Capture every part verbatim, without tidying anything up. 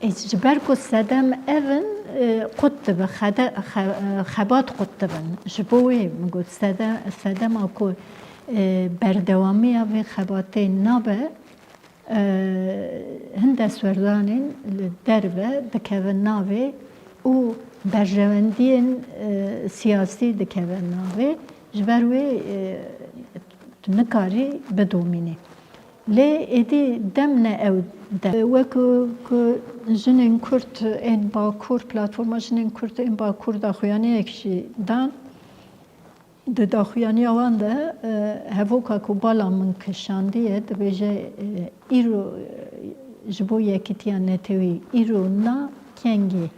E, ji ber ku sedem ev in, e, qut dibe, xede-, xe-, e, xebat qut dibin. Ji bo wê min got, sede-, sedema ku, e, berdewamiya vê xebatê nabe, e, hin destwerdanên li derve dikevin navê û berjewendiyên, e, siyasî dikevin navê. Ji ber wê, e, tu nikarî bidomînî. Lê êdî dem ne ew dem. Wek ku jinên Kurd ên Bakur, Platforma Jinên Kurd ên Bakur daxuyaniyek jî dan. Di daxuyaniya wan de, e, hevoka ku bala min kişandiye, dibêje, e, îro, e, ji bo yekitiya netewî, îro na kengî.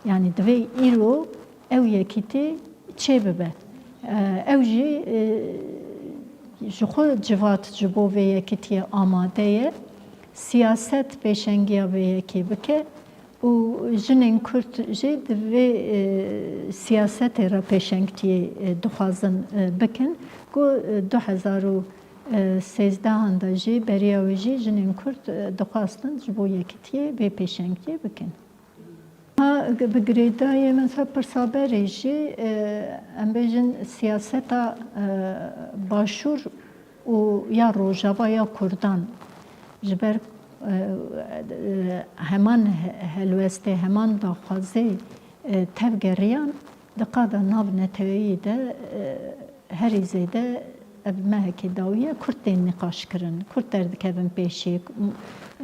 Yanî divê îro ew yekîtî çêbibe. E, ew jî, e, ji xwe civat ji bo vê yekîtiyê amade ye. Siyaset pêşengiya vê yekê bike û jinên Kurd jî di vê, e, siyasetê re pêşengtiyê, e, dixwazin, e, bikin. Ku, e, du hezar û sêzdehan de jî, beriya wê jî jinên Kurd, e, dixwastin ji bo yekîtiyê vê pêşengtiyê bikin. Ha, bi girêdayî mesela pirsa berê jî, e, em bêjin siyaseta, e, Başûr û ya Rojava ya Kurdan ji ber, e, e, heman he-, helwestê, heman daxwazê, e, tevgeriyan di qada navneteweyî de, e, herî zêde ev mehekê dawî ye, Kurd tên nîqaş kirin, Kurd derdikevin pêşî.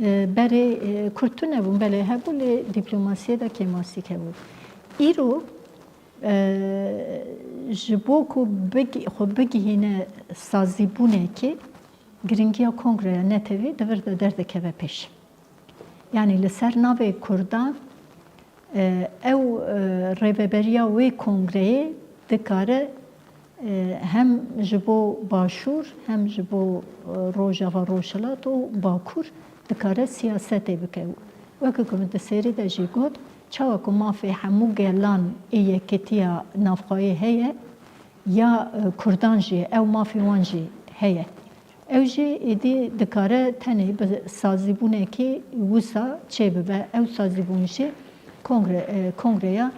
E, berê, e, Kurd tune bûn, belê hebû, lê dîplomasiyê de kêmasîk hebû. Îro, e, ji bo ku big-, xwe bigihîne sazîbûnekê, giringiya Kongreya Netewî di vir de derdikeve pêş. Yanî li ser navê Kurdan, e, ew, e, rêveberiya wê kongreyê dikare, e, hem ji bo Başûr, hem ji bo, e, Rojava, Rojhilat û Bakur dikare siyasetê bike. Weke ku min di serî de jî got, çawa ku mafê hemû gelan ê yekîtiya navxweyê heye, ya, e, Kurdan jî, ew mafê wan jî heye. Ew jî êdî dikare tenê bi sazîbûnekî wisa çêbibe. Ew sazîbûn jî kongre, e, kongreya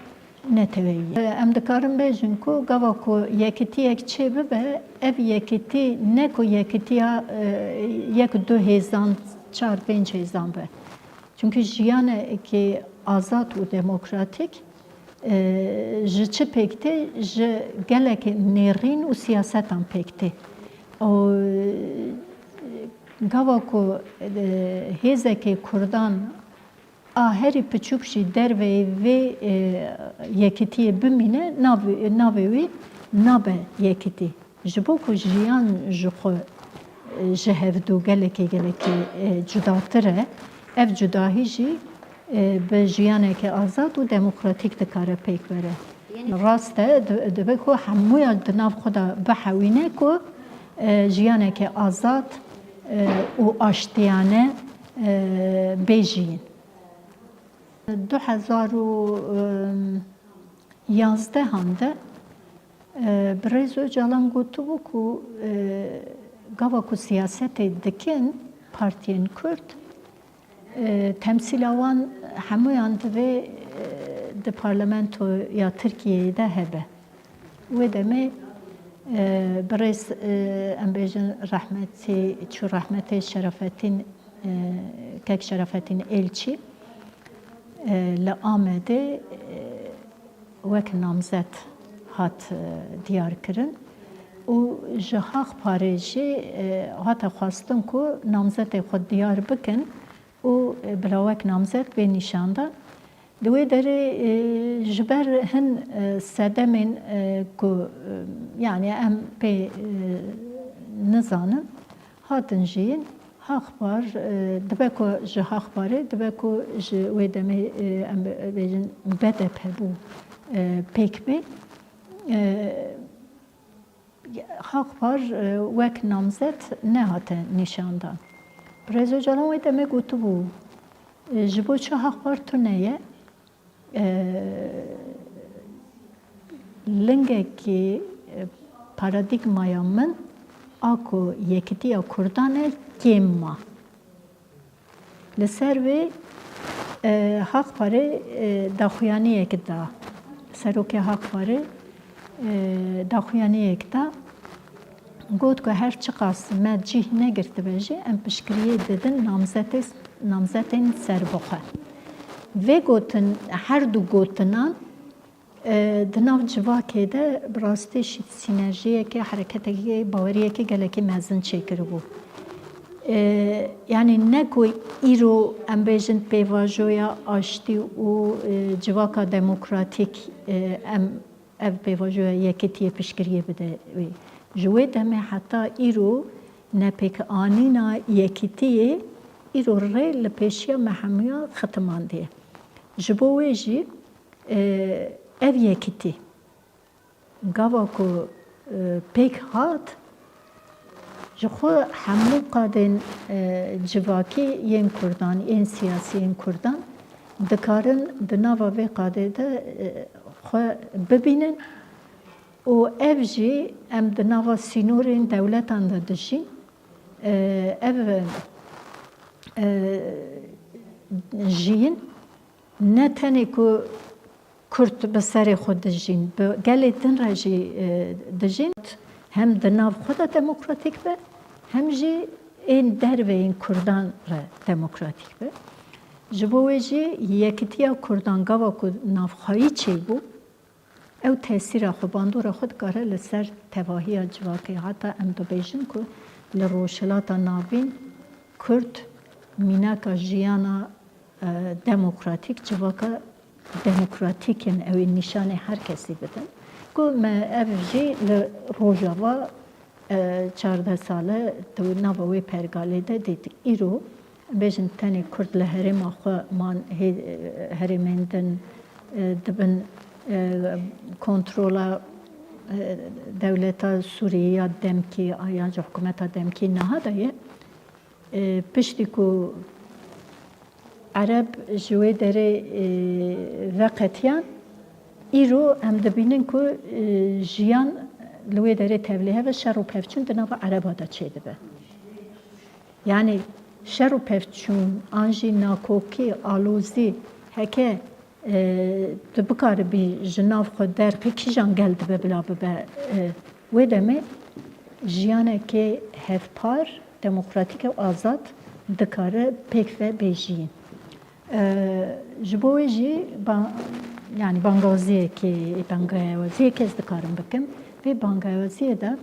neteweyî ye. E, em dikarin bêjin ku gava ku yekitiyek çêbibe, ev yekitî ne ku yekitiya, e, yek du hêzan, çar pênc hêzan be. Çimkî jiyanekî azad û demokratîk, e, ji çi pêk tê? Ji gelekî nêrîn û siyasetan pêk tê. Û, e, gava ku, e, hêzekê Kurdan a herî piçûk jî derveyê vê, e, yekitiyê bimîne, navê, navê wî nabe yekitî. Ji bo ku jiyan ji xwe, e, ji hevdu gelekê, gelekê, e, cudatir e, ev cudahî jî, e, bi jiyaneke azad û demokratîk dikare pêk bere. Rast e, di-, dibe ku hemûya di nav xwe de bihewîne ku, e, jiyaneke azad, e, û aştiyane, e, bê jiyîn. Du hezar û, e, yanzdehan de, e, birêz Ocalan gotibû ku, e, gava ku siyasetê dikin partiyên Kurd, e, temsîla wan hemûyan divê, e, di parlamentoya Tirkiyeyê de hebe. Wê demê, e, birêz, e, em bêjin rehmetî, çû rehmetê Şerafetîn, e, kek Şerafetîn Elçî, e, li Amedê, e, wek namzet hat, e, diyar kirin û ji Haxparê jî, e, hate xwestin ku namzetê xwe diyar bikin û, e, bila wek namzet bê nîşandan. Di wê derê, e, ji ber hin, e, sedemên, e, ku, e, yanî em pê, e, nizanin, hatin jiyîn. Haxpar, e, dibe ku ji Haxparê, dibe ku ji wê demê, e, em bêjin B D P bû, e, pêk bê. E, Haxpar, e, wek namzet nehate nîşandan. Birêz Ocalan wê demê gotibû, e, ji bo çi Haxpar tune ye? E, lingekî, e, paradîgmaya min a ku yekitiya Kurdan e kêm ma. Li ser vê E, Haq Parê, e, daxuyaniyek da. Serokê Haq Parê, e, daxuyaniyek da. Got ku her çiqas me cih negirtibe jî em piştgiriyê didin namzetê-, namzetên serbixwe. Vê gotin, her du gotinan, e, di nav civakê de bi rastî jî sînerjiyekê, hereketekê, baweriyekê gelekî mezin çêkiribû. E, yanî ne ku îro em bêjin pêvajoya aştî û, e, civaka demokratîk, e, em ev pêvajoya yekitiyê piştgiriyê bide wê. Ji wê demê heta îro nepêkanîna yekitiyê îro rê li pêşiya me hemûya xitimandiye. Ji bo wê jî, e, ev yekitî gava ku, e, pêk hat, ji xwe hemû qadên, e, civakî yên Kurdan, yên siyasî yên Kurdan dikarin di nava vê qadê de, e, xwe bibînin û ev jî em di nava sînorên dewletan de dijîn. E, ev, e, jiyîn ne tenê ku Kurd bi serê xwe dijîn, bi gelê din re jî, e, dijîn. Hem di nav xwe de demokratîk be, hem jî ên derve yên Kurdan re demokratîk be. Ji bo wê jî yekitiya Kurdan gava ku navxweyî çêbû, ew tesîra xwe, bandora xwe dikare li ser tevahiya civakê. Heta em dibêjin ku li Rojhilata Navîn Kurd mînaka jiyana, e, demokratîk, civaka demokratîk in, ew ê nîşanê her kesî bidin. Ku me ev jî li Rojava, e, çardeh sale di nava wê pergalê de dît. Îro, bêjin tenê Kurd li herêma xwe man, hê-, herêmên din, e, dibin, e, kontrola, e, dewleta Sûriyê ya demkî, a, yan jî hikûmeta demkî niha de ye. E, piştî ku Ereb ji wê derê, e, veqetiyan, îro em dibînin ku, e, jiyan li wê derê tevlî hebe, şer û pevçûn di nava Ereba de çêdibe. Yanî şer û pevçûn an jî nakokî, alozî heke, e, tu bikaribî ji nav xwe derxî, kîjan gel dibe bila bibe, e, wê demê jiyanekê hevpar, demokratîk û azad dikare pêk ve bê jiyîn. E, ji bo wê jî ba-, yanî bangaziyekê, bangewaziyê kes dikarim bikim. Vê bangewaziyê de,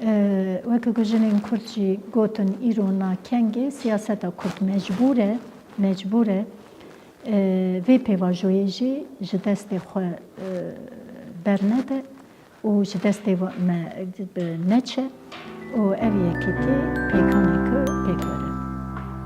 e, weke ku jinên Kurd jî gotin, îro na kengê siyaseta Kurd mecbûr e, mecbûr e, e, vê pêvajoyê jî ji destê xwe, e, bernede û ji destê me neçe û ev yekitî pêkaneke pêk be.